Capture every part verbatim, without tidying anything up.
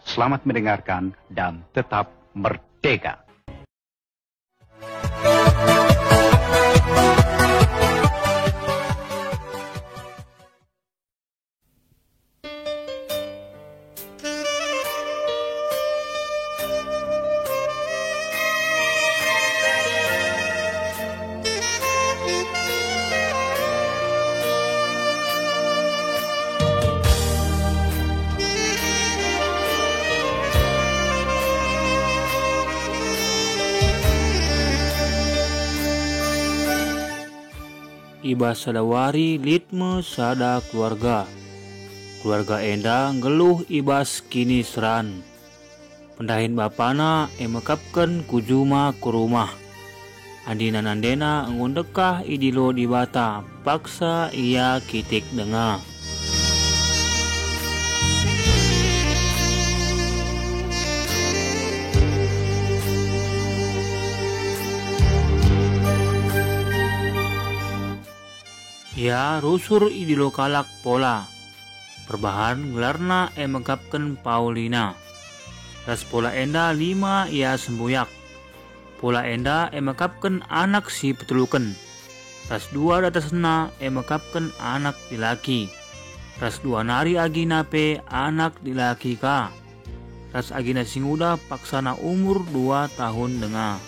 Selamat mendengarkan dan tetap merdeka. I bas sada wari lit me sada keluarga. Keluarga enda nggeluh i bas kiniseran. Pendahin bapana e mekapken ku juma ku rumah. Andina nandena enggo ndekah idilo Dibata, paksa ia kitik denga. Ia rusur idilo kalak Pola. Perbahan gelarna e mekapken Paulina. Ras Pola enda lima ia sembuyak. Pola enda e mekapken anak si peteluken. Ras dua datasna e mekapken anak dilaki. Ras dua nari agina pe anak dilaki ka. Ras agina si nguda paksana umur dua tahun denga.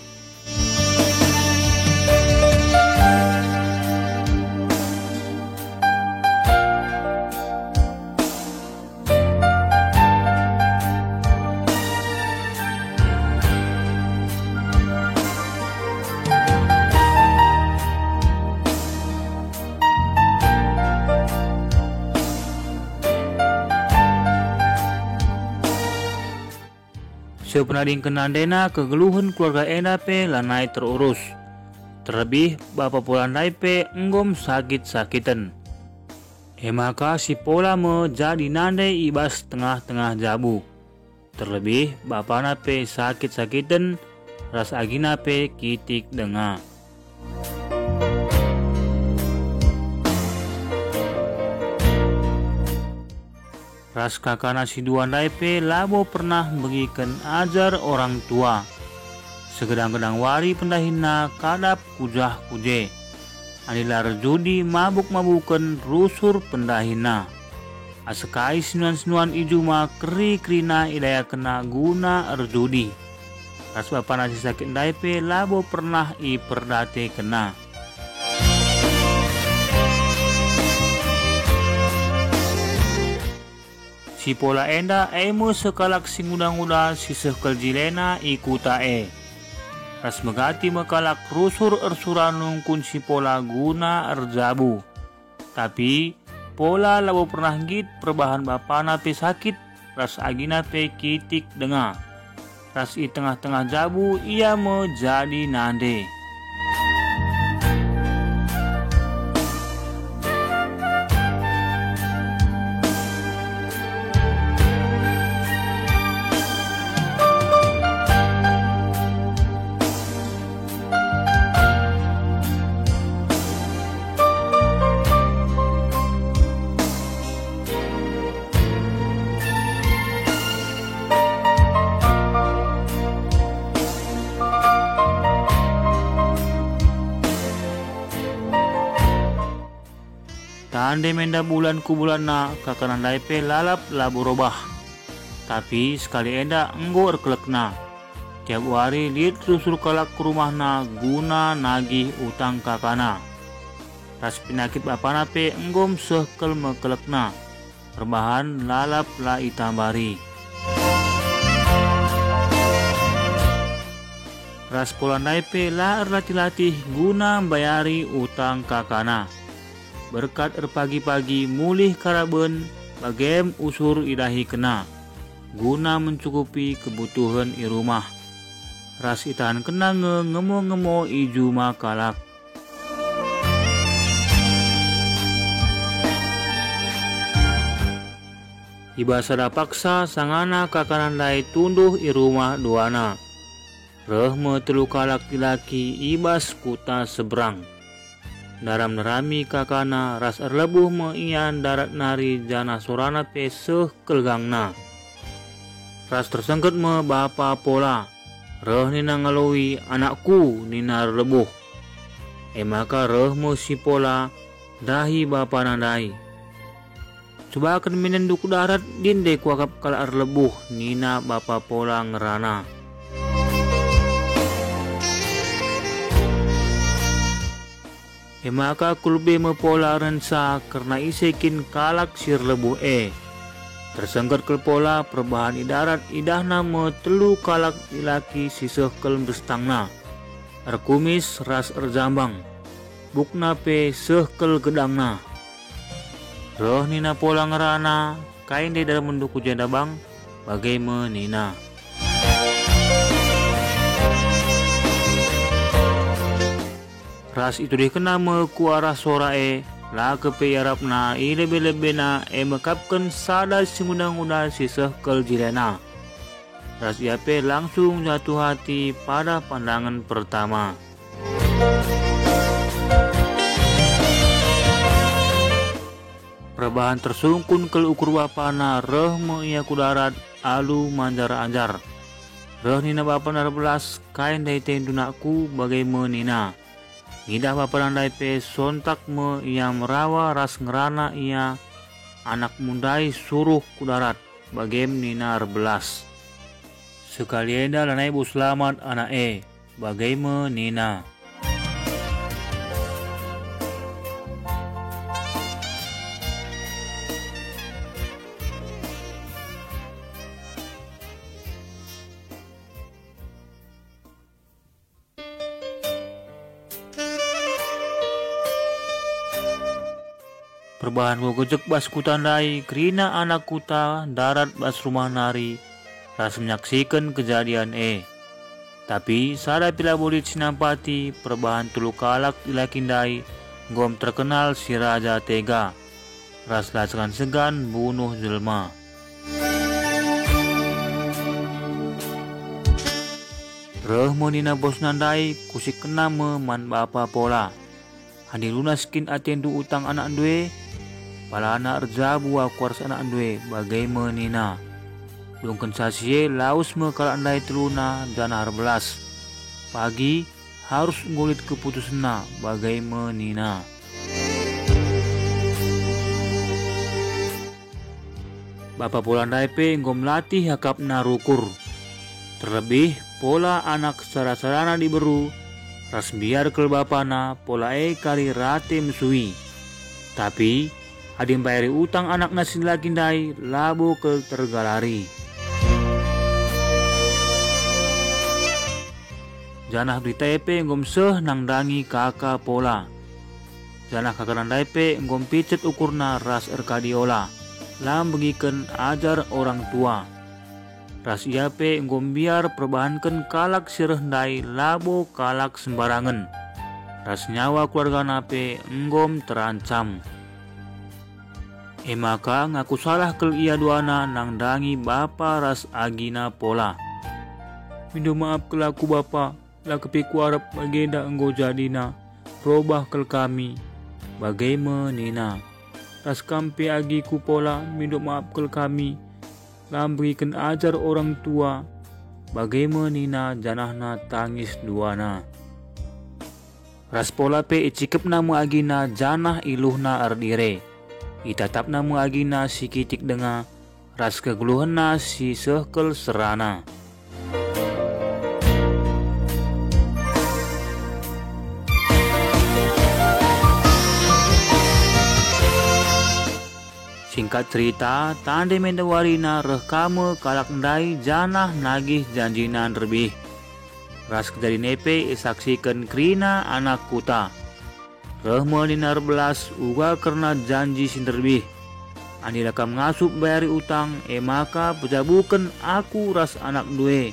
Sepenadingken nandena kegeluhen keluarga enda pe lanai terurus. Terlebih bapa Pola ndai pe enggom sakit-sakiten. E maka si Pola me jadi nande i bas tengah-tengah jabu. Terlebih bapana pe sakit-sakiten ras agina pe kitik denga. Ras kakana si dua ndai pe labo pernah mbegiken ajar orang tua. Segedang-gedang wari pendahinna kadap ku jah ku je. Adi la erjudi mabuk-mabuken rusur pendahinna. Asa kai sinuan-sinuan i juma keri-kerina idayakenna guna erjudi. Ras bapana si sakit ndai pe labo pernah iperdatekenna. Si Pola enda e me sekalak si nguda-nguda si seh kal jilena i kuta e. Ras megati me kalak rusur ersura nungkun si Pola guna erjabu. Tapi Pola labo pernah nggit perbahan bapana pe sakit ras agina pe kitik denga. Ras i tengah-tengah jabu ia me jadi nande. Tande me enda bulan ku bulanna, kakana ndai pe lalap labo robah. Tapi sekali enda enggo erkelekna. Tiap wari lit rusur kalak ku rumahna guna nagih utang kakana. Ras penakit bapana pe enggo seh kal me kelekna. Perbahan lalap la itambari. Ras Pola ndai pe la erlatih-latih guna mbayari utang kakana. Berkat erpagi-pagi mulih karaben bagem usur idahikenna, guna mencukupi kebutuhen i rumah. Ras itahankenna nge ngemo-ngemo i juma kalak. I bas sada paksa sangana kakana ndai tunduh i rumah duana. Reh me telu kalak dilaki i bas kuta seberang. Ndaram-ndarami kakana ras erlebuh me ia ndarat nari janah sorana pe seh kal gangna. Ras tersengket me bapa Pola, reh nina ngaloi, "Anakku," nina erlebuh. E maka reh me si Pola ndahi bapana ndai. "Cubaken minenndu ku darat, din ndai kuakap kalak erlebuh," nina bapa Pola ngerana. E maka kul be me Pola ernsa kerna ise kin kalak si erlebuh e. Tersengket kal Pola perbahan i darat, idahna me telu kalak dilaki si seh kal mbestangna, erkumis ras erjambang, bukna pe seh kal gedangna. Reh nina Pola ngerana, "Kai ndai daramenndu ku jenda bang?" Bage me nina. Ras itudihkenna me ku arah sora e, la kepe iarapna, i lebe-lebena e mekapken sada si nguda-nguda si seh kal jilena. Ras ia pe langsung jatuh ati pada pandangen pertama. Perbahan tersungkun kal ukur bapana, reh me ia ku darat alu manjar-anjar. Reh nina bapana erbelas, "Kai ndai atendu, nakku?" Bage me nina. Ngidah bapana ndai pe sontak me ia merawa ras ngerana ia, "Anakmu ndai suruh ku darat." Bage me nina erbelas. Sekali enda lanai bo selamat anak e. Bage me nina. Perbahan ku gejek bas kuta ndai, kerina anak kuta ndarat bas rumah nari ras menyaksiken kejadian e. Tapi sada pe labo lit si nampati perbahan telu kalak dilaki ndai enggo terkenal si raja tega ras la segan-segan bunuh jelma. Reh me nina bosna ndai, kusikkenna me man bapa Pola. "Adi lunas kin atendu utang anakndu e? Palana erjabu aku ras anakndu e," bage me nina. Dungkenca si e lawes me kalak ndai teluna janah erbelas. Pagi harus enggo lit keputusenna, bage me nina. Bapa Pola ndai pe enggo melatih akapna rukur. Terlebih Pola anak sara-sarana diberu, ras mbiar kal bapana Pola e kari rate mesui. Tapi adi mbayari utang anakna si dilaki ndai, labo kal tergalari. Janah berita e pe enggo seh nandangi kaka Pola. Janah kakana ndai pe enggo mpicet ukurna ras erkadiola, la mbegiken ajar orang tua. Ras ia pe enggo mbiar perbahanken kalak si reh ndai labo kalak sembarangen, ras nyawa keluargana pe enggo terancam. E maka ngaku salah kal ia duana nandangi bapa ras agina Pola. "Mindo maap kal aku, Bapa, la kepe kuarap bagenda enggo jadina, robah kal kami," bage me nina. "Ras kam pe agiku Pola, mindo maap kal kami, la mbegiken ajar orang tua," bage me nina janahna tangis duana. Ras Pola pe icikepna me agina janah iluhna erdire. Itatapna me agina si kitik denga ras kegeluhenna si seh kal serana. Singkat cerita, tande me ndewarina reh ka me kalak ndai janah nagih janjina nderbih. Ras kejadin e pe isaksiken kerina anak kuta. Reh me nina erbelas uga kerna janji si nderbih. "Adi la kam ngasup mbayari utang, e maka pejabuken aku ras anakndu e,"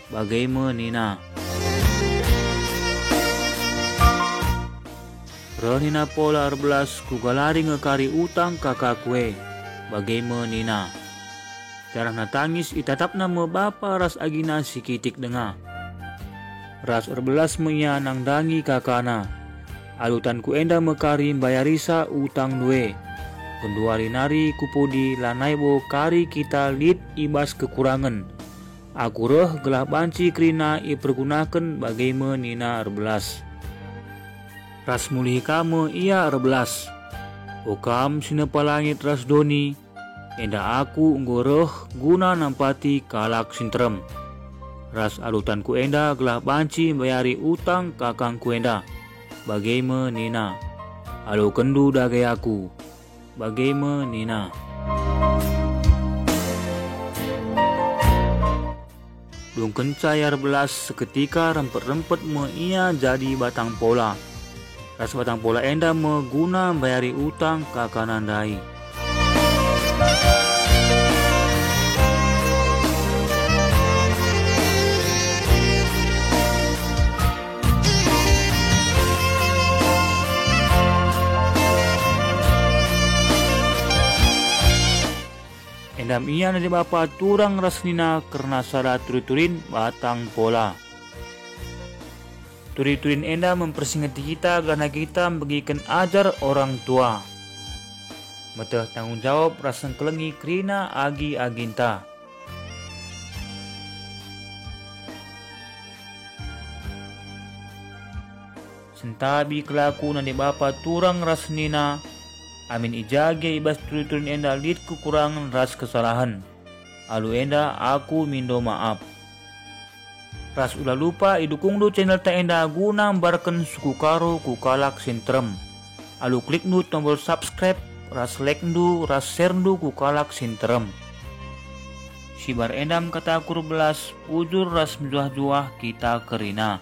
bage me nina. Reh nina Pola erbelas, "Kugalari nge kari utang kakaku e," bage me nina. Janahna tangis itatapna me bapa ras agina si kitik denga. Ras erbelas me ia nandangi kakana. Alu tanku enda me kari mbayarisa utangndu e. Genduari nari ku pudi lanai bo kari kita lit i bas kekurangen. Aku reh gelah banci kerina ipergunaken bage me nina erbelas. Ras mulihi ka me ia erbelas. O kam si nepa langit ras doni, enda aku enggo reh guna nampati kalak si nterem. Ras alu tanku enda gelah banci mbayari utang kakangku enda, bage me nina, "Alokenndu dage aku." Bage me nina. Dungkenca ia erbelas seketika rempet-rempet me ia jadi batang pola. Ras batang pola enda me guna mbayari utang kakana ndai. Enda me ia nande bapa turang ras nina kerna sada turi-turin batang pola. Turi-turin enda mempersingeti kita gelah kita mbegiken ajar orang tua. Meteh tanggung jawab ras engkelengi kerina agi-aginta. Sentabi kelaku nande bapa turang ras nina, "Amin i ja gia i bas turi-turin enda lit kekurangen ras kesalahen. Alu enda aku mindo maap." Ras ula lupa idukungndu channelta enda guna mbarken suku Karo ku kalak si nterem. Alu klikndu tombol subscribe, ras like-ndu, ras share-ndu ku kalak si nterem. Sibar enda me kataku erbelas, bujur ras mejuah-juah kita kerina.